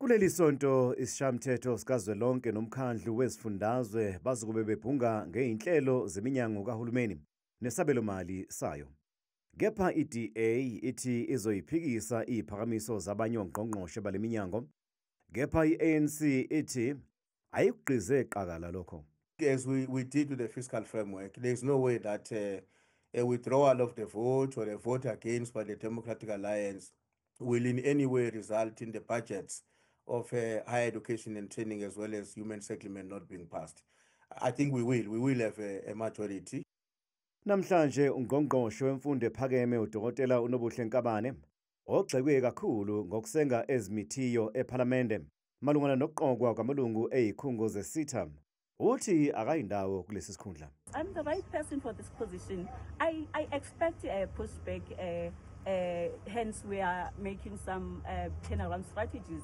Kuleli sonto isishayamthetho sikazwelonke nomkhandlu wezifundazwe bazokube bebhunga ngey'nhlelo zeminyango kahulumeni nesabelomali sayo. Kepha i-DA ithi izoyiphikisa iy'phakamiso zabanye ongqongqoshe bale minyango. Kepha i-ANC ithi ayikugqize qakala lokho. As we did with the fiscal framework, there is no way that a withdrawal of the vote or a vote against by the Democratic Alliance will in any way result in the budgets of higher education and training as well as human settlement not being passed. I think we will. We will have a majority. Namhlanje ungqongqoshe wemfundo ephakeme uDokotela uNobuhle Nkabane ogxekwe kakhulu ngokusenga ezimithiyo ePhalamende malungana nokuqokwa kwamalungu ezikhungo zeSETA uthi akayindawo kulesi sikhundla. I'm the right person for this position. I expect a pushback, hence we are making some turnaround strategies,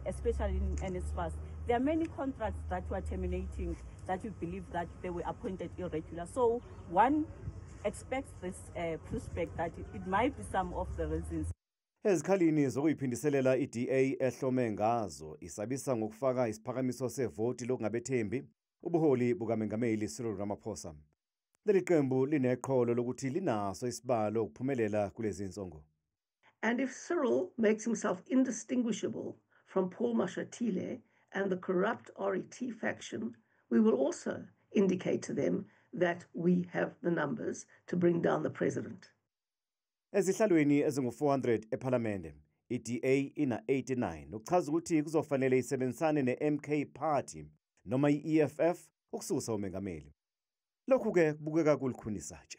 especially in NSFAS. There are many contracts that we are terminating that we believe that they were appointed irregular. So one expects this pushback that it might be some of the reasons. Ezikhalini zokuyiphindiselela i-DA ehlome ngazo isabisa ngokufaka isiphakamiso sevoti lokungabethembi ubuholi bukaMengameli Cyril Ramaphosa. Leli qembu lineqholo lokuthi linaso isibalo ukuphumelela kulezi nsongo. And if Cyril makes himself indistinguishable from Paul Mashatile and the corrupt RET faction, we will also indicate to them that we have the numbers to bring down the president. Ezihlalweni ezingu-400 ePhalamende, i-DA ina-89, okuchaza ukuthi kuzofanele isebenzisane ne-MK Party noma i-EFF ukususa umengameli. Lokhu-ke kubukeka kulukhuni satshe.